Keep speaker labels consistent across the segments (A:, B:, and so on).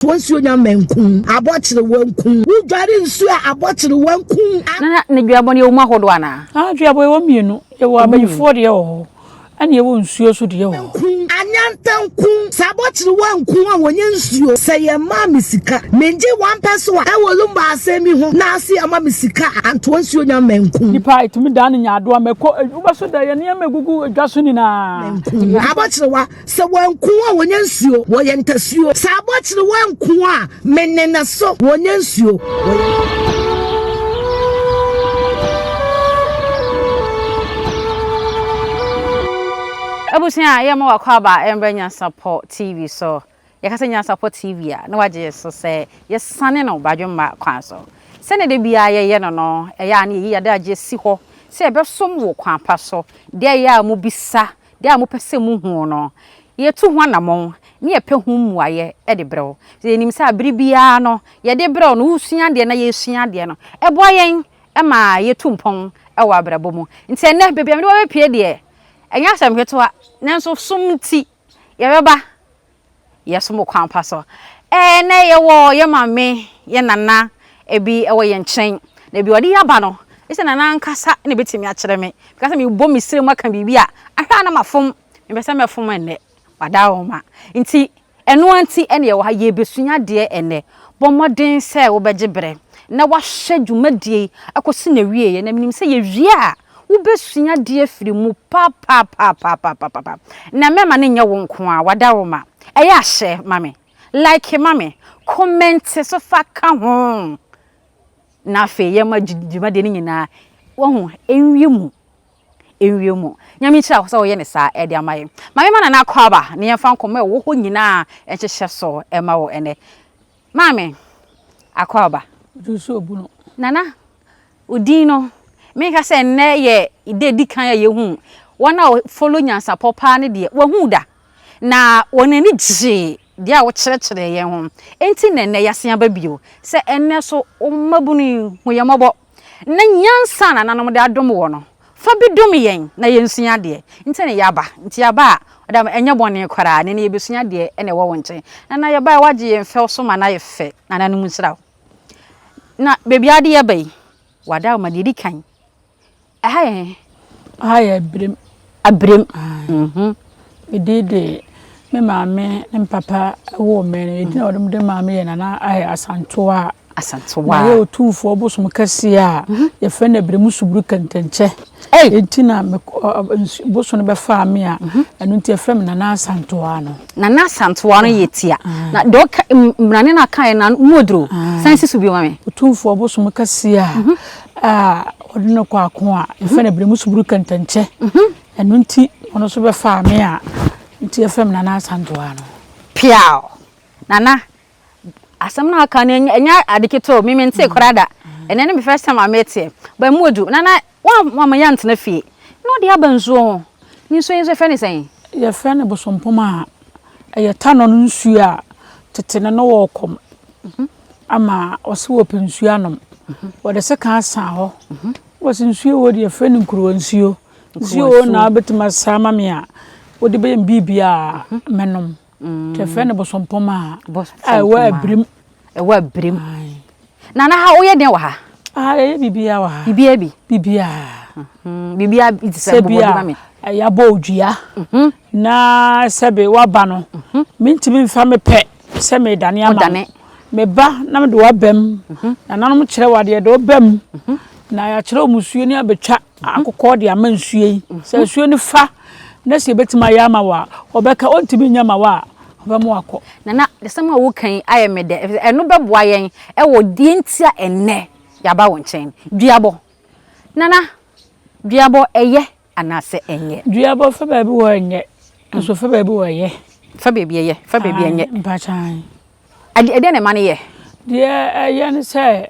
A: Toa nsuo nya mɛnku, abɔkyere wanku. Wo dware nsuo a abɔkyere wanku.
B: Nana ne duabɔ no yɛwɔ mu ahodoɔ anaa?
C: Ah duabɔ yɛwɔ mmienu, yɛwɔ abayifoɔ deɛ wɔ hɔ ɛna yɛwɔ nsuo so deɛ wɔ hɔ.
A: Nku, anyantanku, sɛ abɔkyere wanku a wɔnyɛ nsuo. Sɛ yɛ maa me sika, mengye one pɛso a ɛwɔ lumba asɛm yi ho na ase ama me sika a antoa nsuo nya mɛnku.
C: Nipa ɛtumi dan no nyaadoa mako, wobɛso dɛ yɛ nneɛma ɛgugu dwa so nyinaa.
A: Mɛnku, abɔkyerewa. Sɛ wɔanku a wɔnya nsuo, wɔyɛ ntasuo. Sɛ abɔkyere wɔanku a, mene so, wɔnya nsuo, wɔyɛ.
B: Abusua a yɛma wakɔ aba ɛmbrɛ Nyansapɔ TV so. Yɛka sɛ Nyansapɔ TV a, na wagye yɛ so sɛ yɛsane no badwemma kwan so. Sɛnea da biara yɛyɛ no no, ɛyɛ a na yɛyi yɛn adagyeɛ si hɔ sɛ yɛbɛsom wo kwan pa so. Deɛ ɛyɛ a mobisa Deɛ a mopɛ sɛ muhu no, yɛtu ho anammɔn na yɛpɛ ho mmuaeɛ de brɛ wo. Sɛ yɛnim sɛ bere biara no yɛde brɛ wo no, wosua adeɛ na yɛsua adeɛ no, ɛboa yɛn ma yɛtu mpɔn wɔ abrabɔ mu. Nti ɛnnɛ, baabi a mede wo abɛpue deɛ, ɛnyɛ asɛm ketewa, nanso som nti yɛbɛba. Yɛsom kwan pa so. Ɛnnɛ yɛwɔ yɛn maame, yɛn nana bi wɔ yɛn nkyɛn. Na bi ɔde yɛn aba no, sɛ nana ankasa na ebetumi akyerɛ me. Meka sɛ mebɔ me srɛ mu aka biribi a, ahwɛ a na mafom. Mepɛ sɛ mɛfom ɛnnɛ. Wadaworoma. Nti, ɛno ara nti na yɛwɔ ha. Yɛrebɛsua adeɛ ɛnnɛ. Bɔ mmɔden sɛ wobɛgye berɛ na woahwɛ dwumadie yi akɔsi n'awieeɛ. Na menim sɛ yɛwie a, Wobɛsua adeɛ afiri mu papapapapaapa. Na mɛma no nyɛ wo nko ara, w'adaworoma. Ɛyɛ a hyɛ ma me, like ma me, comment so fa ka ho. Na afei yɛma dwumadie no nyinaa, wahu, ɛnwie mu, ɛnwie mu. Nyame nhyira wo sɛ woyɛ ne saa ɛde ama yɛn. Ma me ma Nana Akwaaba na yɛmfa nkɔmmɔ a ɛwɔ hɔ nyinaa nhyehyɛ so ɛma wo ɛnɛ. Maame, Akwaaba. Nana, Wo din no, menka sɛ nnɛ yɛ da edi kan a yɛhu wɔn a wɔfollow nyansapɔ paa no deɛ, wɔahu da. Na wɔn ani gyee deɛ a wokyerɛkyerɛɛ yɛn ho. Enti na nnɛ yɛasan aba bio sɛ ɛnnɛ nso wo mmabunu yi, hu yɛn mmɔbɔ. Na nyansa a nananom de adom wɔ no, fa bi dom yɛn na yɛnsua adeɛ. Nti na yɛaba. Nti yɛaba a, ɔda ɛnyɛ bɔne koraa. Na ɛnnɛ yɛbɛsua adeɛ na ɛwɔ wo nkyɛn. Nana yɛbaeɛ woagye yɛn fɛw so ma no ayɛ fɛ. Nananom nhyira wo. Na baabi a ade aba yi, wada ma deɛ ɛdi kan. Ɛha yɛ he?
C: Ɛha yɛ Abirem.
B: Abirem. Mhm.
C: Me din de me maame ne me papa woo me no, edin a wɔde de maa me yɛ Nana Ayɛ Asantewaa.
B: Asantewaa.
C: Na yɛ Otumfoɔ bosom kɛseɛ a yɛfrɛ no Abirem Suburu Kɛntɛnkyɛ. Enti na me bosom no bɛfaa me a, ɛno nti yɛfrɛ me Nana Asantewaa no.
B: Nana Asantewaa no yɛ tia. Na deɛ ɔka mmrane no aka yɛ na mu oduro. San si so bio ma me.
C: Otumfoɔ bosom kɛseɛ a a wɔde no kɔ ako a yɛfrɛ no Abirem Suburu Kɛntɛnkyɛ. Ɛno nti ɔno nso bɛfaa me a nti yɛfrɛ me Nana Asantewaa no.
B: Piaw! Nana, Asɛm no a aka no ɛnyɛ ade ketewa o, me mentee koraa da. Ɛnɛ ne me first time a meteɛ. But mu odu. Nana, woamma yɛantena fie na wode aba nsuo ho. Ne nsuo yi nso yɛfrɛ no sɛn?
C: Yɛfrɛ no bosompoma a ɛyɛ tanɔ no nsuo a tete no na wɔrekɔm ama ɔse wɔpɛ nsuo anom. Wɔde sekan asa hɔ. Wɔse nsuo wɔ deɛ yɛfrɛ no nkuruwa nsuo. Nsuo wɔ na wobɛtumi asa ama me a wode bɛyɛ me biribiara mɛnom. Nti yɛfrɛ no bosompɔma a ɛwɔ abirim.
B: Ɛwɔ abirim. Na na ha woyɛ dɛn wɔ ha?
C: Ah, yɛyɛ biribiara wɔ ha.
B: Biribiara bi?
C: Biribiara.
B: Mhm, biribiara bi te sɛ bobɔ bi ma me.
C: Yɛabɔ odua mhm. na sɛbe waba no, mhm. mentumi mfa me pɛ sɛ medane ama no. Meba na mede waba mu. Nananom kyerɛ wo adeɛ de woba mu. Na yɛakyerɛ wo musuo ne abɛtwa akokɔ de ama nsuo yi. Sɛ nsuo no fa na sɛ yɛbɛtumi ayɛ ama wo a, ɔbɛka, ɔntumi nyɛ ma wo a, ɔbɛma wakɔ.
B: Nana, asɛm a woka yi ayɛ me dɛ, efisɛ ɛno bɛboa yɛn wɔ deɛ nti a ɛnnɛ yɛaba wo nkyɛn. Duabɔ. Nana, duabɔ ɛyɛ anaasɛ ɛnyɛ?
C: Duabɔ fa baabi wɔ ɛnyɛ, nso fa baabi wɔ ɛyɛ.
B: Fa baabi ɛyɛ, fa baabi ɛnyɛ.
C: Mpakyɛw.
B: Ɛdeɛn na ɛma no yɛ?
C: Deɛ ɛyɛ ne sɛ,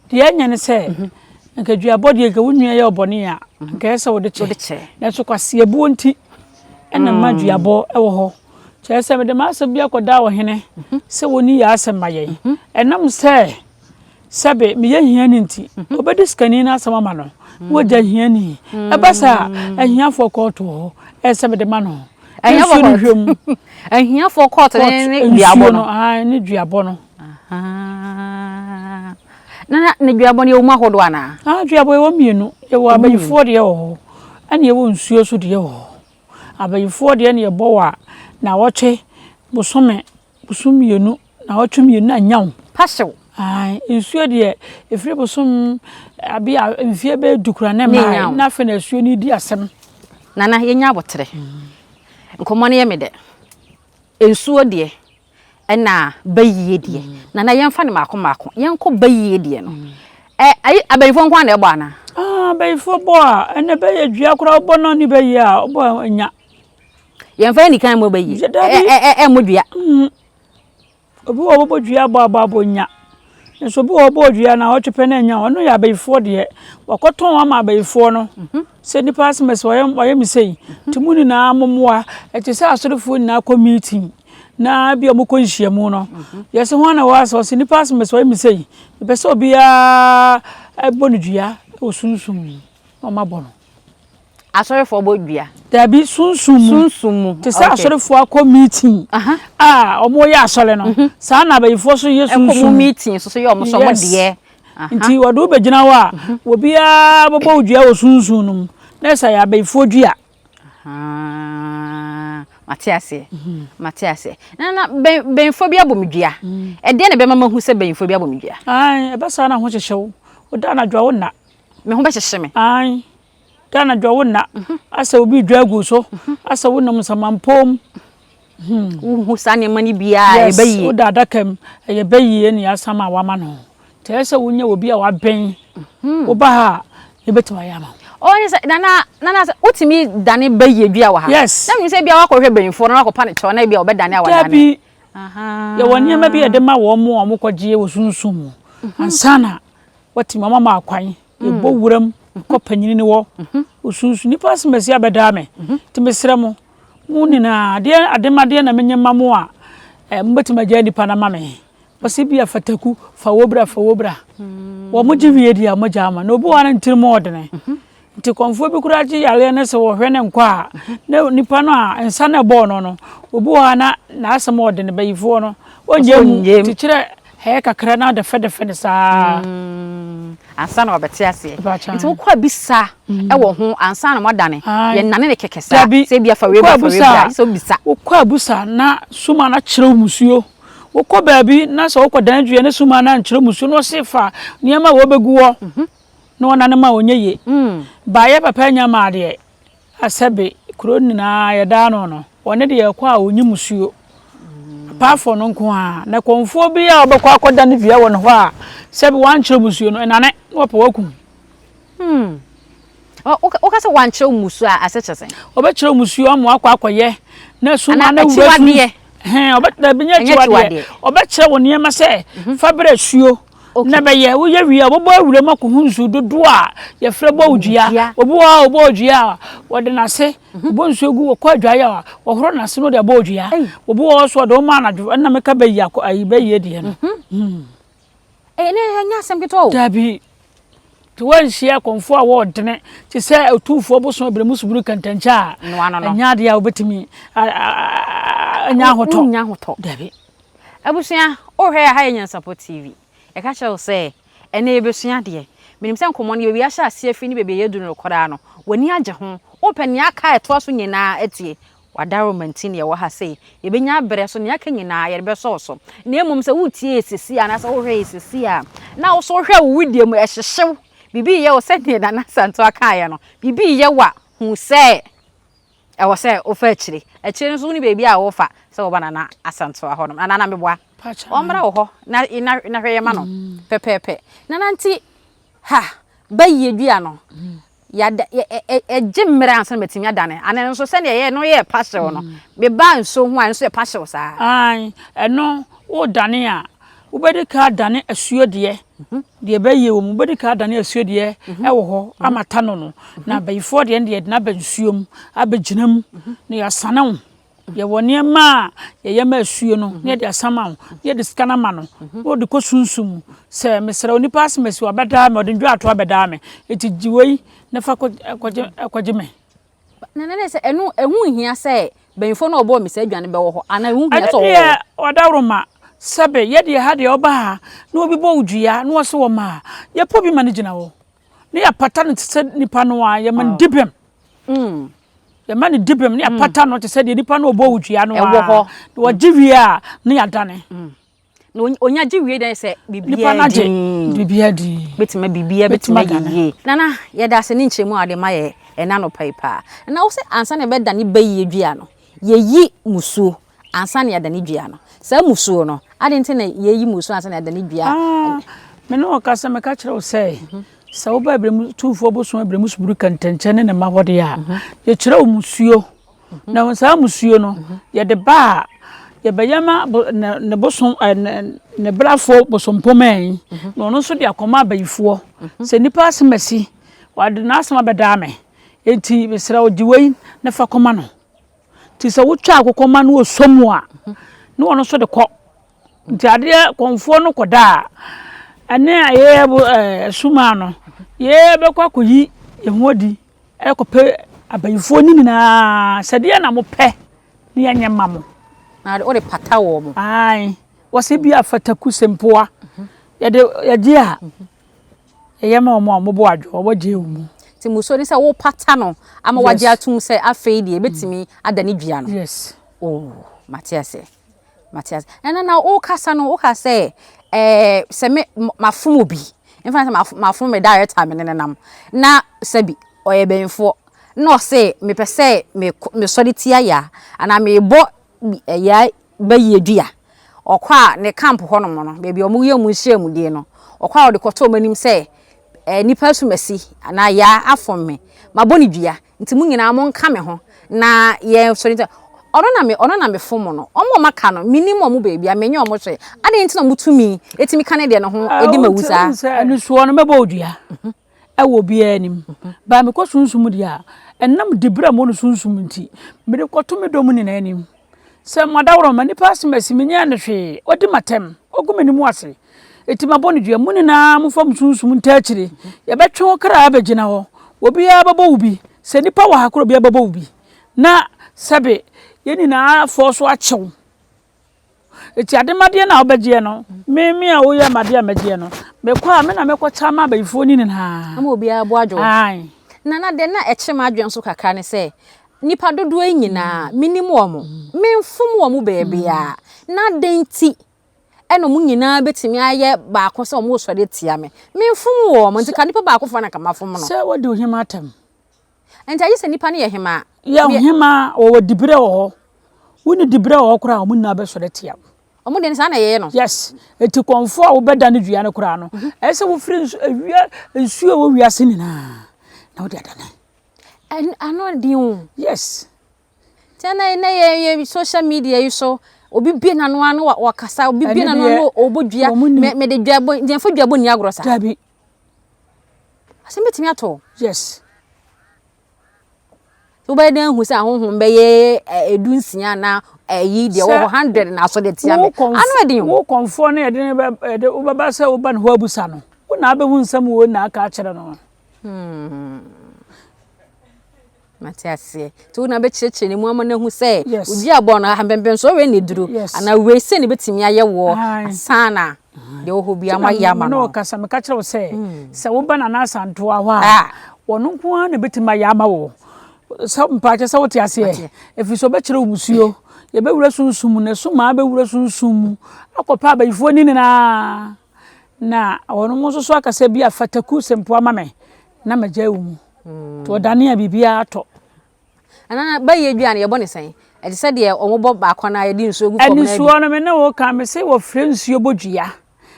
C: Deɛ ɛnyɛ ne sɛ, nka duabɔ deɛ nka wo nua yɛ ɔbɔne a, nka ɛyɛ sɛ wode kyɛ. Nanso kwaseabuo nti ɛna mma duabɔ wɔ hɔ. Kyerɛ sɛ mede m'asɛm bi akɔda ɔhene sɛ wɔnni yɛn asɛm ma yɛn. Ɛnam sɛ sɛbe meyɛ hiani nti, ɔbɛdi sikani no asɛm ama no na wagya hiani. Ɛba saa a, ahiafoɔ kɔɔto wɔ hɔ, ɛyɛ sɛ mede ma no. Nsuo no hwɛ mu.
B: Ahiafoɔ court ne ne duabɔ no.
C: Ne duabɔ no.
B: Na ne duabɔ no yɛwɔ mu ahodoɔ anaa?
C: Ah, duabɔ yɛwɔ mmienu. Yɛwɔ abayifoɔ deɛ wɔ hɔ, ɛna yɛwɔ nsuo so deɛ wɔ hɔ. Abayifoɔ deɛ na yɛbɔ wɔ a, nawɔtwe, bosome, bosom mmienu, nawɔtwe mmienu na anya wo.
B: Pahyew.
C: Ae, nsuo deɛ, ɛfiri bosom abi a mfeɛ bɛyɛ du koraa na ɛmmaeɛ, na afei na asuo no redi asɛm.
B: Nana, yɛnya aboterɛ. Nkɔmmɔ no yɛ me dɛ. Nsuo deɛ, ɛna bayie deɛ. Nana, yɛmfa no mmaako mmaako. Yɛnkɔ bayie deɛ no. Ɛ, ayi, abayifoɔ nko ara na ɛbɔ anaa?
C: Ah, abayifoɔ bɔ a, ɛnna bɛyɛ dua koraa wobɔ na ɔne bayie a, wobɔ a ɛnya.
B: Yɛmfa yɛn kan mmɔ bayie. Ɛ, ɛ, ɛ, ɛmmɔ dua.
C: Obi wɔ hɔ ɔbɛbɔ dua abɔ abɔ abɔ nya. Nso obi wɔ hɔ ɔbɔɔ dua na ɔtwe pɛ na anya. Ɔno yɛ abayifoɔ deɛ. Wakɔtɔn ama abayifoɔ no. Mhm. Sɛ nipa asɛm sɛ ɔyɛ ɔyɛ me sei. Mhm. Nti mo nyinaa mo mmoa. Ɛte sɛ asɔrefoɔ nyinaa kɔ meeting na bi a wɔkɔ nhyiamu no. Mhm. Yɛsɛ ho na wɔ asɛ ɔsɛ nipa asɛm sɛ ɔyɛ me sei. Mepɛ sɛ obiara bɔ no dua wɔ sunsum mu na wɔabɔ no.
B: Asɔrefoɔ bɔ dua.
C: Dabi, sunsum mu.
B: Sunsum mu.
C: Te sɛ asɔrefoɔ akɔ meeting a wɔyɛ asɔre no, mhm. saa na abayifoɔ so yɛ sunsum.
B: Ɛkɔ mu meeting so so yɛ wɔn so wɔn deɛ.
C: Nti wɔde wo bɛgyina hɔ a, mhm. obiara bɛbɔ wo dua wɔ sunsum no mu. Na ɛsɛ yɛ abayifoɔ dua.
B: Mate aseɛ. Mhm. Mate aseɛ. Na na bɛnfoɔ bi abɔ me dua. Ɛdeɛ na ɛbɛma mahu sɛ bɛnfoɔ bi abɔ me dua.
C: Ae, ɛbɛ saa na ho hyehyɛ wo. Woda anadwo a wo nna.
B: Me ho bɛhyehye me.
C: Ae. Da anadwo a wo nna. Asɛ obi redwa agu so. Asɛ wonam nsamampɔw mu.
B: Wohu saa nneɛma no biara ɛyɛ bayie.
C: Yes, woda adaka mu. Ɛyɛ bayie ne asam a wama no. Nti ɛyɛ sɛ wonya obi a wabɛn. Woba ha a, yɛbɛtumi ayɛ ama wo.
B: Oh, ne sɛ nana nana sɛ wotumi dane bayie dua wɔ ha.
C: Yes.
B: Na menim sɛ ebia wakɔhwɛ banyinfoɔ no wakɔpa ne kyɛw na ebia ɔbɛdane a wadane.
C: Dabi. Yɛwɔ nneɛma bi a yɛde ma wɔn a wɔkɔgye wɔ sunsum mu. Ansa na Watumi ama ma akwan. Yɛbɔ wuram kɔ panyini no hɔ. Osunsun nipa asɛm asi abɛdaa me. Nti mesrɛ mo, mo nyinaa adeɛ ademadeɛ na menye ma mo a, eh, mobɛtumi agyaa nipa no ama me. Wɔsi bi a fataku, fa wo bra, fa wo bra. Wɔn gye wie deɛ a wɔgya ama. Na obi wɔ hɔ a ne tirim ɔdene. Nti kɔmfoɔ bi koraa gye yareɛ no sɛ wɔhwɛ ne nkɔ a, na nipa no a nsa no ɛbɔɔ no no, obi wɔ hɔ a na n'asɛm ɔdene bayifoɔ no, ɔnyɛ mu. Nti kyerɛ Ɛyɛ kakra na dɛfɛdɛfɛ no saa.
B: Mm, ansa na wabɛte aseɛ. Nti wokɔ abisa mm. ɛwɔ ho ansa na moadane. Yɛnnane ne kɛkɛ saa. Sɛ ebia fa wei bra fa wei bra. Sɛ wobisa.
C: Wokɔ abusa na suma no akyerɛ wo musuo. Wokɔ baabi na sɛ wokɔ dan dua ne suma no ankyerɛ musuo na ɔse fa nneɛma a wɔbɛgu hɔ mhm. na ɔnane ma ɔnyɛ yie. Mm. Baayɛ papa nya maa deɛ. Asɛbe, kuro nyinaa yɛdaa no no, ɔne deɛ ɛkɔ a ɔnyi musuo. Apart from no nko ara, na kɔmfoɔ bi a ɔbɛkɔ akɔda ne dua wɔ ne hɔ a, sɛbe wankyerɛ musuo no, ɛnane na wɔpɛ wakum.
B: Hmm. Woka sɛ wankyerɛ musuo a, ase kyerɛ sɛn?
C: Ɔbɛkyerɛ musuo ama wakɔ akɔyɛ na suma na wura su. Hɛn, ɔbɛ dabi nyɛ akyiwadeɛ. Ɔbɛkyerɛ wo nneɛma sɛ mhm. fa brɛ suo. Na bɛyɛ woyɛ wie a wɔbɛbɔ awura mu akɔhu nsu dodoɔ a yɛfrɛ bɔ wo dua. Obi wɔ hɔ a ɔbɔ dua a wɔde n'ase mhm. bɔ nsuo gu wɔkɔ adwaeɛ a wɔhoro n'ase no de abɔ dua. Obi wɔ hɔ so ɔde wɔn anadwo ɛna meka bɛyi akɔ ayi bɛyie deɛ no.
B: Mhm. Hmm. Ɛyɛ ne ɛnyɛ asɛm ketewa o.
C: Dabi. Nti woanhyia akɔmfoɔ a wɔɔdene te sɛ otumfoɔ bosom abiremu subunu kɛntɛnkyɛ a ɛnyɛ adeɛ a wobɛtumi anya ahotɔ.
B: Wonya ahotɔ.
C: Dabi.
B: Abusua, wohwɛ a ha yɛ Nyansapɔ TV. Yɛka kyerɛ wo sɛ, ɛnnɛ yɛbɛsua adeɛ. Menim sɛ nkɔmmɔ no, baabi a yɛahyɛ aseɛ afiri ne baabi a yɛaduru no koraa no, w'ani agye ho. Wopɛ nea aka a ɛtoa so nyinaa atie. W'adaworoma nti na yɛwɔ ha sei. Yɛbɛnya berɛ so, nea aka nyinaa yɛde bɛsɔ wo so. Na mmom sɛ woretie yɛn seesei anaasɛ worehwɛ yɛn seesei a, na wo nso wohwɛ wo wedeɛ mu, ɛhyehye wo. Biribi reyɛ wo sɛdeɛ Nana Asantewaa kaeɛ no, biribi reyɛ wo a, hu sɛ Ɛwɔ sɛ wofa akyire. Akyire no nso wonni baabi a wofa sɛ woba Nana Asantewaa hɔnom. Nana na meboa. Ɔmmra wo hɔ na na na hwɛ yɛ ma no pɛpɛɛpɛ. Nana nti ha bayie dua no yɛada yɛ ɛ ɛ ɛgye mmerɛ ansa na matumi adane. Ana ɛno nso sɛdeɛ ɛyɛ no yɛ pahyew no meba nsuo ho a ɛno nso yɛ pahyew saa.
C: Ae, ɛno wodane a, wobɛdi kan adane asuo deɛ. Deɛ ɛbɛyɛ wɔ mu, wobɛdi kan adane asuo deɛ wɔ hɔ ama ta no no. Na abayifoɔ deɛ no deɛ yɛde no aba nsuo mu, abɛgyina mu na yɛasane wo. Yɛwɔ nneɛma a yɛyɛ ma asuo no na yɛde asama wo, na yɛde sika no ama no, na ɔde kɔ sunsum mu. Sɛ mesrɛ wo, nipa asɛm asi wabɛdaa me, ɔde ndwaato abɛdaa me, enti gye wei na fa kɔgye me.
B: Na na sɛ ɛno ɛho nhia sɛ Banyinfoɔ no a wɔbɔɔ me saa dwa no bɛwɔ hɔ anaa ɛho hia
C: Ɛno
B: sɛ wɔwɔ
C: deɛ
B: hɔ?
C: ɔdawuroma, sɛbe yɛ deɛ ha deɛ ɔba ha na obi bɔ wo dua na ɔse wɔma a, yɛpɛ obi ma no gyina hɔ na yɛapata no te sɛ nipa no ara, yɛma no dibem. Yɛma no dibem na yɛapata no te sɛ deɛ nipa no a ɔbɔ wo dua no
B: Ɛwɔ
C: ara.
B: hɔ.
C: Na wɔgye wie a, na yɛadane.
B: Na onya gye wie dɛn sɛ
C: Nipa
B: biribiara
C: no agye
B: din.
C: biribiara din.
B: Bɛtumi biribiara bɛtumi
C: Bɛtumi
B: ayɛ
C: adane.
B: yie. Nana, yɛda ase ne nkyerɛmu a wode ma yɛ ɛna anɔpa yi paa. Na wo sɛ ansa na yɛbɛdane bayie dua no, yɛyi musuo ansa na yɛadane dua no. Saa musuo no, adɛn nti na yɛyi musuo ansa na yɛadane dua?
C: Ah, me ne wo kasa meka kyerɛ wo sɛ, sɛ woba Abrɛmu Tumfoɔ Bosom Abrɛmu Suburu Kɛntɛnkyɛn ne ne mma hɔ deɛ a, yɛkyerɛ wo musuo. Na saa musuo no, yɛde ba a, yɛbɛyɛ ma ne bosom ne ne brafoɔ bosompoma yi, na ɔno nso de akɔma abayifoɔ. Sɛ nnipa asɛm asi, wɔde n'asɛm abɛdaa me, enti mesrɛ wo gye wei na fa kɔma no. Nti sɛ wotwa akokɔ ma no ɔsɔ mu a, na ɔno nso de kɔ. Nti adeɛ kɔmfoɔ no kɔda a, ɛne a yɛyɛ ɛsumaa no, yɛbɛkɔ akɔyi yɛn ho adi. Ɛkɔpɛ abayifoɔ no nyinaa sɛ deɛ na mopɛ ne yɛnyɛ mma mo.
B: Na wode pata wɔ mo.
C: Ae, wɔsɛ bi a fataku sempoa yɛde yɛgye a yɛyɛ ma wɔn a wɔbɔ adwo wɔgye wɔn mu.
B: Nti musuo ne sɛ wopata no ama wagye atum sɛ afei deɛ ebetumi ada ne dua no.
C: Yes.
B: Oh, mate ase. Mate ase. Ɛna na wokasa no woka sɛ ɛɛ sɛ me mafom obi mfa sɛ mafom me director me ne nenam na sɛbi ɔyɛ bɛnfoɔ na ɔse mepɛ sɛ me mesɔre tia ya anaa mebɔ ya bɛyie dua ɔkɔ a ne camp hɔnom no baabi a wɔyɛ wɔn nhyiamudie no ɔkɔ a ɔde kɔto wɔn anim sɛ ɛɛ nipa asumasi anaa ya afom me mabɔ ne dua Nti mo nyinaa monka me ho na yɛnsɔre ntia. Ɔno na me, ɔno na mefom no. Wɔn a wɔaka no, mennim wɔn baabiara, menyɛ wɔn hwee. Adɛn nti na wɔn tumi tumi ka ne deɛ no ho di m'awu saa?
C: Anisoɔ no, mɛbɔ wo dua wɔ obiara anim. But mekɔ sunsum deɛ a, ɛnam diberɛ a mewɔ no sunsum nti, mede kɔto me dɔm nyinaa anim. Sɛ moadaworoma, nnipa asɛm asi, menyɛɛ no hwee, wadi m'atɛm, wagu m'anim ase, enti mabɔ no dua. Mo nyinaa momfa mo sunsum ntaa akyire, yɛbɛtwe wo kra abɛgyina hɔ, obiara bɛbɔ wo bi, sɛ nnipa wɔ ha koraa obiara bɛbɔ wo bi, na sɛbe yɛn nyinaa afɔɔ so akye wo. Enti ademadeɛ no a wobɛgyeɛ no, me, me a woyɛ m'adeɛ a mɛgyeɛ no, mekɔ a, me na mɛkɔkyɛ ama abayifoɔ no nyinaa.
B: Ama obiara bo adwo.
C: Ae.
B: Na na deɛ na ɛkyere m'adwene nso kakra ne sɛ, Nnipa dodoɔ yi nyinaa, mennim wɔn, memfom wɔn baabiara, na adɛn nti na wɔn nyinaa bɛtumi ayɛ baako sɛ wɔresɔre atia me? Memfom wɔn, nti ka nipa baako fa na nka mafom no.
C: Sɛ wadi ohemaa atɛm.
B: Nti agye sɛ nipa no yɛ hemaa.
C: Yɛ ohemaa, wɔwɔ diberɛ wɔ hɔ. Wonni diberɛ wɔ hɔ koraa a, wɔn nyinaa bɛsɔre atia wo.
B: Wɔn deɛ no saa na yɛyɛ no.
C: Yes, eti kɔnfoɔ a wobɛda ne dua no koraa no, ɛsɛ sɛ wofiri nsu, ewia, nsuo a ɛwɔ wiase nyinaa na wode adane.
B: Ɛn ano den o.
C: Yes.
B: Nti ɛna ɛnɛ yɛ yɛ social media yi so obi bie n'ano ano wakasa obi bie n'ano ano ɔbɔ dua mɛ mɛ de dua bɔ nti ɛnfa dua bɔ ni agorɔ saa.
C: Dabi.
B: Asɛm betumi ato.
C: Yes.
B: Wobɛyɛ dɛn ahu sɛ ahonhom bɛyɛ edu nsia na ɛyi deɛ wɔ hɔ hundred na aso de tia me ano ɛden o.
C: Wo kɔnfoɔ no yɛde ne bɛ yɛde wobɛba sɛ woba ne hɔ abusa no wo na abɛhu nsɛm wɔ na aka akyerɛ no.
B: Hmm. Mate aseɛ. Nti wo na bɛkyerɛkyerɛ ne mu ama no ahu sɛ obi a bɔɔ no mpɛmpɛnsoɔ wei na ɛduru anaa wei sɛ ne bɛtumi ayɛ woɔ ansa na deɛ wɔ hɔ biara moayɛ ama no.
C: Ɔkasa meka kyerɛ wo sɛ hmm. sɛ woba Nana Asantewa hɔ a wɔno nko ara na bɛtumi ayɛ ama wo. Sɛ mpaakyɛ sɛ wote aseɛ ɛfiri sɛ ɔbɛkyerɛ wo musuo yɛbɛwura sunsum mu na ɛsomaa bɛwura sunsum mu akɔpɛ abayifoɔ ne nyinaa. Na wɔnom nso so aka sɛ bi a fataku sempoa ma me na magyae wo mu. Nti ɔdane a biribiara atɔ.
B: Anaa bɛyɛ dwa no yɛbɔ ne sɛn? Ɛte sɛ deɛ wɔbɔ baako anaa yɛde nsuo gu fam na adi.
C: Anisuo no me ne wo ka me se wɔfrɛ nsuo bɔ dua.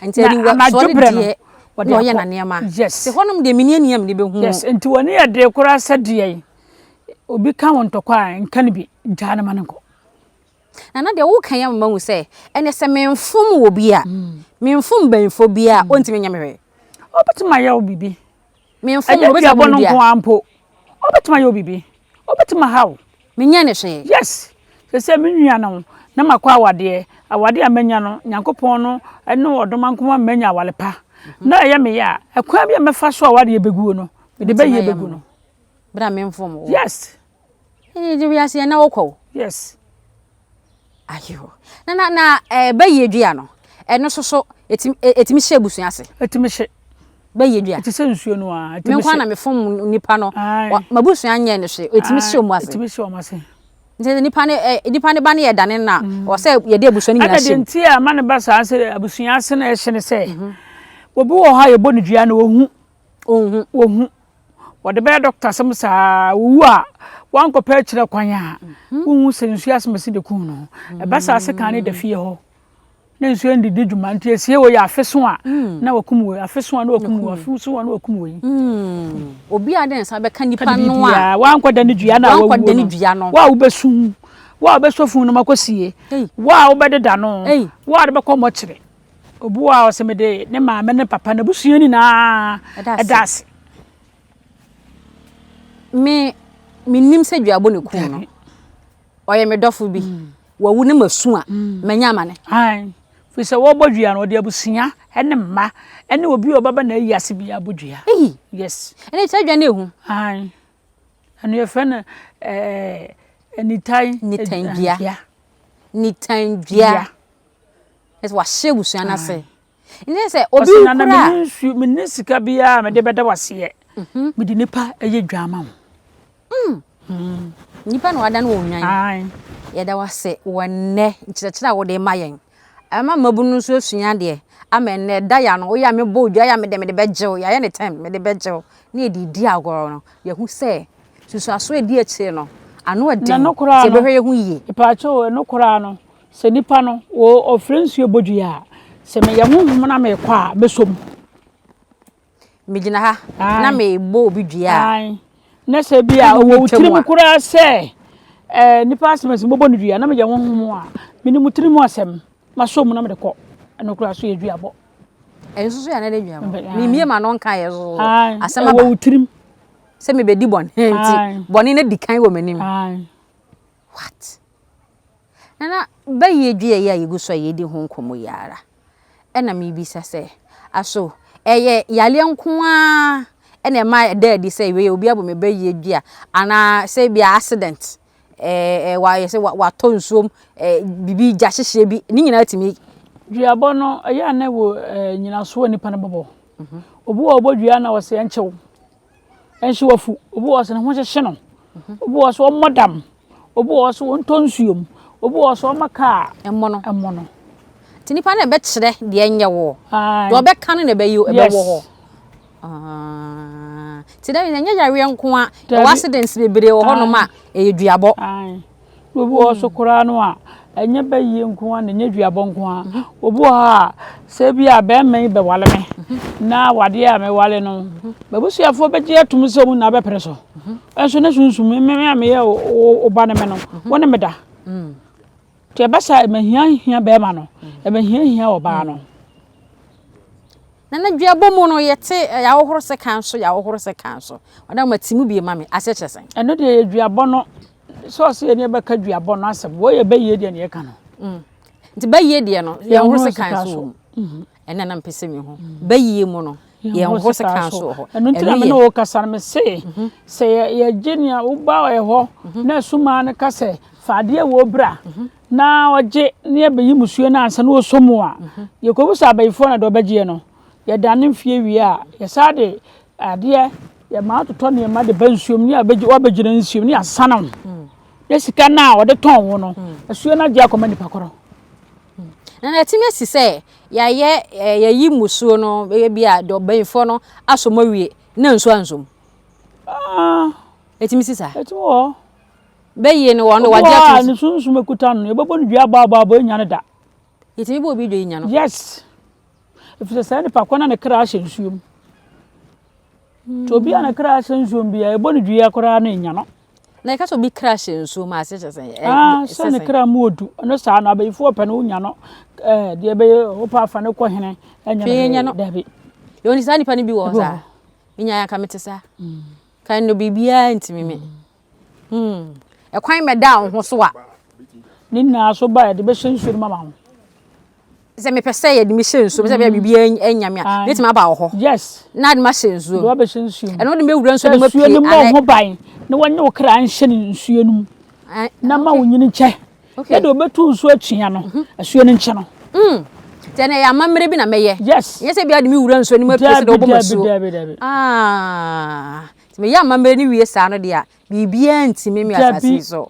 B: Nti
C: Na
B: aniwa
C: anadwo
B: soɔ no
C: berɛ no
B: deɛ
C: wɔde
B: na ɔyɛ
C: akɔ.
B: na nneɛma.
C: Yes.
B: Nti hɔnom deɛ menni ani a mede bɛhu.
C: Yes, nti w'ani yɛ den koraa sɛ deɛn obi ka wo ntɔkwa a nka no bi, gyaa no ma no nkɔ.
B: Nana deɛ woka yi ama mahu sɛ ɛnɛ sɛ memfom wɔ bi a memfom banyinfoɔ bi a ɔntumi nyɛ me hwee.
C: Ɔbɛtumi ayɛ wo biribi.
B: Memfom
C: Ɛnyɛ
B: no ɔbɛtumi
C: duabɔ
B: abɔ
C: no
B: me dua.
C: nko ara mpo. Ɔbɛtumi ayɛ wo biribi. Ɔbɛtumi aha wo.
B: Menyɛ ne hwee.
C: Yes. Sɛ sɛ me nua no na makɔ awadeɛ, awadeɛ a manya no, Nyankopɔn no ne ɔdomankoma manya aware pa. Na ɛyɛ me ya a, ɛkwan bi a mɛfa so a awadeɛ bɛguo no, mede
B: Ɔbɛtumi
C: bɛyie
B: ayɛ
C: bɛgu
B: me.
C: no.
B: Berɛ a memfom wo.
C: Yes.
B: Ɛyɛ wiase yɛn na wokɔ o.
C: Yes.
B: Ayo. Na na na ɛɛ bɛyɛ dua no ɛno nso so ɛtumi ɛtumi hyɛ abusua ase.
C: Ɛtumi hyɛ.
B: Bɛyɛ dua.
C: Ɛte sɛ nsuo no ara.
B: Me nko na mefom nipa no. M'abusua nyɛ no hwee. Ɛtumi hyɛ wɔn ase.
C: Ɛtumi hyɛ wɔn ase.
B: Nti nipa no ɛ nipa no ba no yɛ dane no a mm. ɔsɛ yɛde abusua no nyinaa hyɛ mu.
C: Ɛna deɛ nti a ma ne ba saa sɛ abusua ase na ɛhyɛ ne sɛ mhm. obi wɔ hɔ a yɛbɔ no dua na ohu.
B: Ohu.
C: Ohu. Wɔde bɛyɛ dɔkta asɛm saa owu a wankɔpɛ akyerɛ kwan a mhm. wohu sɛ nsuo asɛm de kum no. Ɛba saa sekan ne da fie hɔ. na nsuo no de di dwuma nti esie wei afe so a mm. na wakum wei afe so a na wakum wei afe so a na wakum wei.
B: Mm. Obi a de ne nsa bɛka nipa no a
C: wankɔ da ne dua na
B: wankɔ da ne dua no
C: wa a wobɛsu wa a wobɛsɔ funu no ma kɔsie wa a wobɛdeda no wa a wode bɛkɔ mmɔkyere obi wa a ɔsɛ mede ne maame ne papa na busua nyinaa ɛda ase.
B: Me menim sɛ duabɔ ne kum no. Ɔyɛ me dɔfo bi. Wawu na masu a, manya amane.
C: Aane, firi sɛ wɔbɔ dua no, wɔde abusua ne mma ne obi a ɔbɛba n'ayi ase biara bɔ dua.
B: Eyi.
C: Yes.
B: Ɛne saa dua no ehu.
C: Aane. Ɛno yɛfrɛ no ɛɛ nitan.
B: Nitan dua. Nitan dua. Ɛsɛ wahyɛ abusua no ase. Nyɛ sɛ obi
C: Ɔse nana
B: kura.
C: menni nsuo menni sika biara a mede bɛda waseɛ mhm. mede nipa ɛyɛ dwa ma wo.
B: Mm. Mm. Nipa na wadan wɔ nwan. Yɛda wase wɔ nnɛ nkyerɛkyerɛ a wode ma yɛn. Ɛma mmabunu nso asua adeɛ ama ɛnnɛ da ya no woyɛ a mebɔ odwa yɛ a mede mede bɛgyew yɛayɛ ne tɛm mede bɛgyew ne yɛde di agorɔ no yɛhu sɛ susuaso a ɛdi akyire no ano ɛden nti yɛbɛhwɛ yɛ ho yie.
C: Ipaakyɛw ɛno koraa no Sɛ nipa no, wɔ ɔfrɛ nsuo bɔ dua a, sɛ meyɛ honhom na merekɔ a, mɛsɔ mu.
B: Megyina ha na merebɔ obi dua a.
C: Ae. Na sɛ bi a ɔwɔ wo tirim koraa sɛ ɛɛ nipa asɛm sɛ mobɔ no dua na meyɛ honhom a, menim wo tirim asɛm, masɔ mu na mede kɔ. Ɛno koraa so yɛ duabɔ.
B: Ɛno nso so yɛ another duabɔ. Memie m'ano nka yɛ so asɛm aba.
C: Ɛwɔ wo tirim.
B: Sɛ mebɛdi bɔne nti, bɔne no adi kan wɔ m'anim. What? Nana, bayie dua yi a yɛgu so a yɛredi ho nkɔmmɔ yi ara, ɛna merebisa sɛ, aso ɛyɛ yareɛ nko ara na ɛma ɛda adi sɛ wei obi abɔ me bayie dua anaa sɛ ebi accident ɛɛ wayɛ sɛ watɔ nsuom ɛɛ biribi gya hyehyeɛ bi ne nyinaa tumi.
C: Duabɔ no ɛyɛ a na ɛwɔ nnyinasoɔ a nipa no bɛbɔ. Mhm. Obi wɔ ɔbɔ dua na ɔsɛ ɛnkyew. Nso wafu. Obi wɔ hɔ sɛ ne ho hyehye no. Obi wɔ hɔ sɛ ɔmmɔ dam. Obi wɔ hɔ sɛ ɔntɔ nsuo mu. Obi wɔ hɔ sɛ ɔmma kaa
B: mmɔ no.
C: Mmɔ no.
B: Nti nipa no na ɛbɛkyerɛ deɛ ɛnyɛ woɔ. Deɛ ɔbɛka no na ɛbɛyɛ ɛbɛwɔ hɔ. Nti dɛ ɛnyɛ yareɛ nko a, ɛwɔ accidents bebree wɔ hɔnom a ɛyɛ duabɔ.
C: Na obi wɔ hɔ so koraa no a, ɛnyɛ bayie nko ara na ɛnyɛ duabɔ nko ara. Mhm. Obi wɔ hɔ a, sɛ ebi a bɛrima yi bɛwale me, mhm. na awadeɛ a mewale no, mhm. m'abusuafoɔ bɛgye atum sɛ wɔn nyinaa bɛpere so. Nso ne sunsum, me a meyɛ wo ba ne me no, wo ne me da. Mm. Nti ɛba saa ɛmɛhia hia bɛrima no, ɛmɛhia hia ɔbaa no.
B: Na na duabɔ mu no yɛte yɛahohoro sekan so yɛahohoro sekan so. Ɔda ma ti mu bie ma me aseɛ kyerɛ sɛn?
C: Ɛno deɛ yɛ duabɔ no sɛ ɔsɛ yɛne yɛbɛka duabɔ no asɛm wei yɛ bɛyie deɛ ne yɛka no.
B: Mm. Nti bɛyie deɛ no yɛnhoro sekan so wɔ mu. Mm-hmm. Ɛna na mpɛ sɛ mehu. Mm. Bɛyie mu no yɛnhoro sekan so wɔ hɔ.
C: Ɛno nti na me ne wo kasa no me se mm-hmm. sɛ yɛgye nea woba ɛhɔ mm-hmm. na asumaa no ka sɛ fa adeɛ wɔ bra na ɔgye na yɛbɛyi musuo no ansa na ɔsɔ mu a, yɛkɔbisa abayifoɔ na deɛ ɔbɛgyeɛ no, yɛdane mfeɛ wie a, yɛsan de adeɛ, yɛma atotɔ nneɛma de ba nsuom ne abɛgye wabɛgyina nsuom ne yɛasane wo. Na sika no a ɔde tɔn wo no, asuo no agye akɔma nipa korɔ.
B: Na na ɛtumi asi sɛ yɛayɛ yɛyi mmusuo no ebi a deɛ ɔbɛnfoɔ no asɔ mu awie na nsuo ansɔ mu. Ɛtumi si saa?
C: Ɛtumi wɔ hɔ.
B: Bɛyie no wɔn wagye ato.
C: Obi ne sunsum ekuta no yɛbɛbɔ no dua abɔ abɔ abɔ enya no da.
B: Yɛtumi bɔ obi dua enya no.
C: Yes. Efisɛ saa nipa kɔ na ne kra ahyɛ nsuo mu. Nti obi a ne kra ahyɛ nsuo mu bia yɛbɔ no dua koraa na enya no.
B: Na yɛka sɛ obi kra hyɛ nsuo mu ase kyerɛ sɛ.
C: Ah, sɛ ne kra mu odu ɛno saa no abayifoɔ pɛ no wonya no ɛɛ deɛ ɛbɛyɛ wopɛ afa no kɔ hene ɛnya no dabi.
B: Yɛwɔ saa nipa no bi wɔ hɔ saa. Menya yɛ anka mete saa. Kan no biribiara ntumi me. Hmm. Ɛkwan mɛda wo ho so a.
C: Ne nyinaa so ba yɛde bɛhyɛ nsuo no mama ho.
B: Sɛ mepɛ sɛ yɛde me hyɛ nsuo sɛ bɛyɛ biribi anya me a mɛtumi aba wɔ hɔ.
C: Yes.
B: Na de mahyɛ nsuo.
C: De wabɛhyɛ nsuo mu.
B: Ɛno de mɛwura nsuo no mu
C: apue. Nsuo no mmɔ ho ban na wɔnyɛ wo kra nhyɛ ne nsuo no mu. Na ma wo nyini nkyɛ. Yɛ de obetu nsuo atua no, mhm. asuo no nkyɛ no.
B: Mm. Nti ɛnna ɛyɛ amammerɛ bi na mɛyɛ.
C: Yes.
B: Nyɛ sɛ bi ade mi wura nsuo no mu apue sɛ de wɔbɔ mu asuo.
C: Dabi dabi dabi.
B: Ah. Nti meyɛ amammerɛ no wie saa no deɛ a, biribiara ntumi mi asase yi so.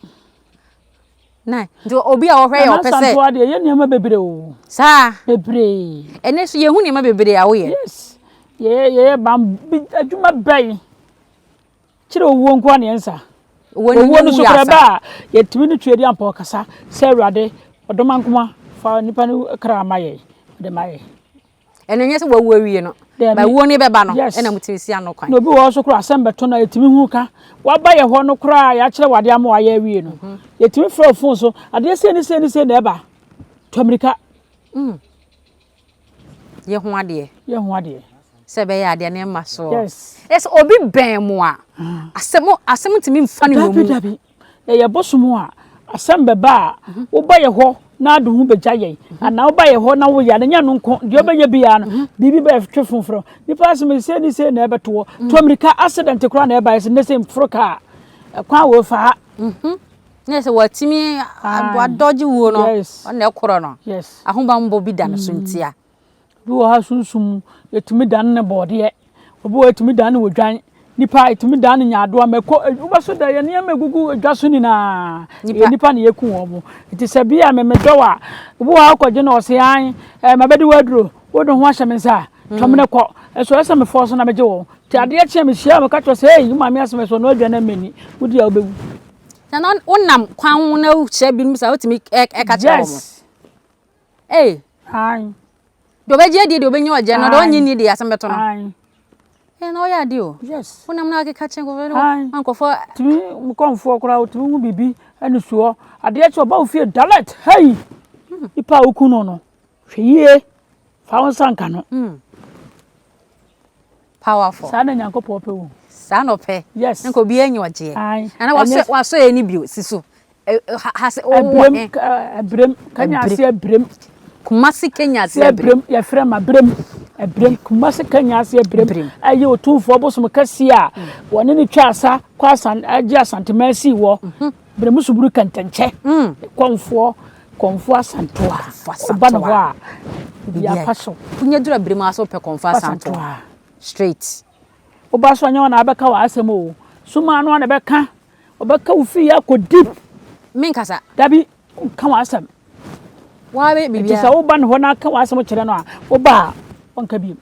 B: Na nti obi a ɔhwɛ yɛ ɔpɛ sɛ.
C: Nana Santoa deɛ yɛ nneɛma bebree o.
B: Saa.
C: Bebree.
B: Ɛnɛ so yɛhu nneɛma bebree a woyɛ.
C: Yes. Yɛyɛ yɛyɛ bam bi adwuma bɛn. Kyerɛ owuo nko ara na yɛn nsa. Owuo no so koraa ba a yɛtumi ne Tweedi Ampɔw kasa sɛ Awurade ɔdomankoma fa nipa no kra ma yɛn ɔde ma yɛn.
B: Ɛno nyɛ sɛ wawu awie no.
C: Daabi.
B: Ba wuo no bɛba no
C: Yes.
B: ɛna motumi si ano kwan.
C: Na obi wɔ hɔ nso koraa asɛm bɛto no a yɛtumi hu ka. Waba yɛ hɔ no koraa a yɛakyerɛ wo adeɛ ama wayɛ awie no. Mhm. Yɛtumi frɛ wo fon so adeɛ sei ne sei ne sei na ɛba. Tu amirika.
B: Mm. Yɛ ho adeɛ.
C: Yɛ ho adeɛ.
B: Sɛ ɛbɛyɛ adeɛ ne mma soɔ.
C: Yes.
B: Ɛsɛ obi bɛn mo a ah. asɛm asɛm ntumi nfa ne
C: wɔ mu. Dabi dabi. Yɛyɛ bosom a, asɛm bɛba a, woba yɛ hɔ na ade ho bɛgya yɛn, anaa woba yɛ hɔ na woyɛ a, na nyɛ no nko, deɛ wobɛyɛ biara no, biribi bɛtwe foforɔ. Nipa asɛm sei ne sei na ɛbɛto hɔ. To mmirika, accident koraa na ɛba yɛ sɛ nnɛ sɛ mforo kaa, ɛkwan wɔ fa ha.
B: Na sɛ watumi adɔgye wuo no, ɔna ɛkorɔ no. Ahobammɔ bi da no so ntia.
C: Obi wɔ hɔ a sunsum mu, yɛtumi dane no bɔɔdeɛ. Obi wɔ hɔ yɛtumi dane no odwan. Nipa yɛtumi dane no nyaadoa. Mako, wobɛso dɛ yɛ nneɛma egugu dwa so nyinaa. Yɛ nipa na yɛku wɔn mo. Nti sɛ bi a me medɔ wo a, obi wɔ hɔ akɔgye no ɔse an, eh, mabɛdi w'aduro, wode ho ahyɛ me nsa a, twam ne kɔ. Ɛso ɛsɛ sɛ mefɔɔ so na megye wɔn. Nti adeɛ kye a mehyia a meka kyerɛ sɛ, ei, wo maame asɛm ɛso ɔno aduane ammɛni, wodi a wobɛwu.
B: Na wonam kwan ho na wohyia binom saa wotumi ɛka kyerɛ wɔn?
C: Yes.
B: Ei.
C: Ae.
B: Deɛ ɔbɛgye adie deɛ ɔbɛnya ɔgye no, deɛ ɔnnye nni deɛ asɛm bɛto no.
C: Ae.
B: Ee na ɔyɛ adeɛ o.
C: Yes.
B: Wonam na akeka kyerɛ nkurɔfoɔ
C: Ae.
B: ma nkurɔfoɔ.
C: Tumi nkɔmfoɔ koraa wotumi hu biribi ɛne soɔ. Adeɛ kye ɔba wo fie direct hei. Nipa a woku no no hwɛ yie fa wo nsa nka no.
B: Mm. Powerful.
C: Saa na Nyankopɔn pɛ o.
B: Saa na ɔpɛ.
C: Yes.
B: Nka obiara nya ɔgyeɛ.
C: Ae.
B: Nana wasɔ wasɔ yɛ ni bio si so. Ha sɛ ɔwɔ he.
C: Abirem Kenya ase abirem.
B: Kumasi Kenya ase abirem.
C: Yɛfrɛ ma abirem. Abirem Kumasi Kenya ase abirem. Ɛyɛ otumfoɔ bosom kɛseɛ a wɔne ne twa asa kɔ asan agye Asantema asi wɔ. Brem suburu kɛntɛnkyɛ. Kɔmfoɔ Kɔmfoɔ Asantewa. Ɔba ne hɔ a biribi apa so.
B: Wonya duru abirem a so wopɛ Kɔmfoɔ Asantewa straight.
C: Woba so a nyɛ wɔn na abɛka w'asɛm o. Suma no a na ɛbɛka. Ɔbɛka wo fie akɔ deep.
B: Menkasa.
C: Dabi, nka w'asɛm.
B: Waa bɛ biribiara.
C: Nti sɛ woba ne hɔ na aka w'asɛm kyerɛ no a, woba a ɔnka bio.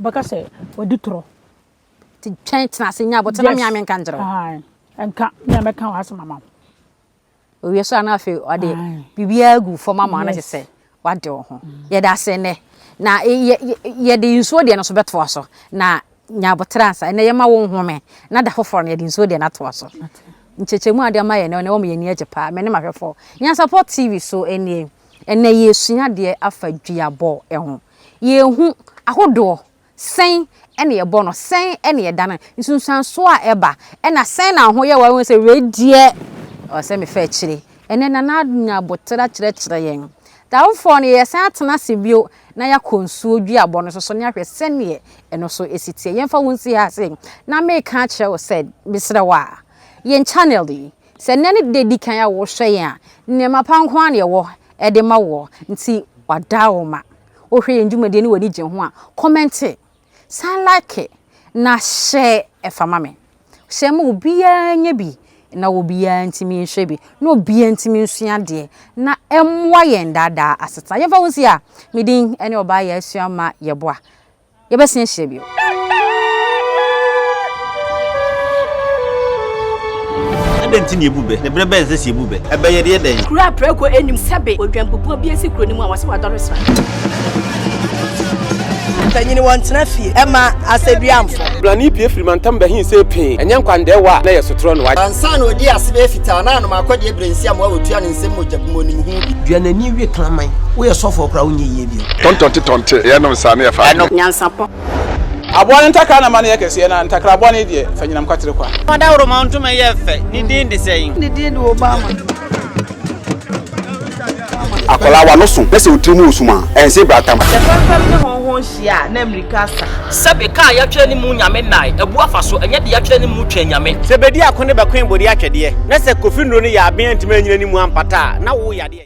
C: Ɔbɛka sɛ wadi torɔ.
B: Nti twɛn tena ase nya abotire na me a menka nkyerɛ wo.
C: Yes. Nka, me a mɛka w'asɛm ama wo.
B: Owie so a na afei ɔde biribiara agu fam ama wo na kyerɛ sɛ wade wo ho. Yɛda ase nnɛ. Na yɛde nsuo deɛ no nso bɛtoa so. Na nya aboterɛ ansa. Ɛnnɛ yɛma wo nhome na da foforɔ no yɛde nsuo deɛ no atoa so. Nkyerɛkyerɛmu a wode ama yɛn nnɛ wɔma yɛn ani agye paa. Me ne m'ahwɛfoɔ. Nyansapɔ TV so nie. Ɛnnɛ yɛresua adeɛ afa duabɔ ho. Yɛrehu ahodoɔ Sɛn na yɛbɔ no? Sɛn na yɛda no? Nsunsuansoɔ a ɛba, ɛna sɛn na wo ho yɛ wo a wohu sɛ wei deɛ ɛwɔ sɛ mefa akyire. Ɛnnɛ Nana anya aboterɛ akyerɛkyerɛ yɛn. Da foforɔ no yɛsan atena ase bio na yɛakɔ nsuo duabɔ no nso so na yɛahwɛ sɛdeɛ ɛno nso ɛsi teɛ. Yɛmfa wo nsi ha sei na meka akyerɛ wo sɛ mesrɛ wo a yɛn channel yi sɛ nnɛ ne da ɛdi kan a wohwɛ yɛn a nneɛma pa nko ara na yɛwɔ de ma woɔ nti wadaworoma. Wohwɛ yɛn dwumadie ne w'ani gye ho a, kɔmɛnte, san like, na hyɛ fa ma me. Hyɛ ma obiara nyɛ bi na obiara ntumi nhwɛ bi na obiara ntumi nsua adeɛ na ɛmmoa yɛn daadaa asetena. Yɛmfa wo nsi a, me din ne Ɔbaa Yaa Asuama Yeboah. Yɛbɛsan ahyia bio.
D: Adɛn nti na yɛbu bɛ? Na berɛ bɛn na ɛsɛ sɛ yɛbu bɛ? Ɛbɛ yɛde yɛ dɛn?
E: Kuro a prako nnim sɛbe odwanbubuo bi asi kuro no mu a wɔse wadɔre sra.
F: Mpanyin wɔntena fie ɛma asɛduamfo.
G: Brane pue firi mantam bɛhe see pee, ɛnyɛ nkwandɛɛwa a na ɛyɛ sotorɔ no.
F: Ansa na ɔdii ase bɛyɛ fitaa na anom akɔdeɛ berɛ nsi amoa wɔtua ne nsam mogya bi mu ɔnim ho bi.
H: Dua n'ani we kraman. Woyɛ sɔfoɔ koraa wonyɛ yie bio.
I: Tɔntɔnte tɔnte, yɛnom saa na yɛfa adeɛ.
E: Nyansapɔ.
G: Aboa no ntakra na ma no yɛ kɛseɛ, na ntakra bɔne deɛ, fa nyinam kwatere kwa.
J: Ɔdawuroma ntoma yɛ fɛ, ne din de sɛn?
A: Ne din de Obama.
I: Akwadaa w'ano so na sɛ wo tiri mu wɔ sum a, ɛnse bratam.
J: Sɛ fɛmfɛm ne hɔnhɔn hyia a, na mmirika asa.
K: Sɛbe ka a yɛatwerɛ ne mu Nyame nnae, abu afa so, ɛnyɛ deɛ yɛatwerɛ ne mu Twɛn Nyame.
D: Sɛ bedi ako ne bɛkoe bode atwɛdeɛ, na sɛ Kofi nnuro no yɛ aben antumi anyina ne mu ampata a, na wo yadeɛ.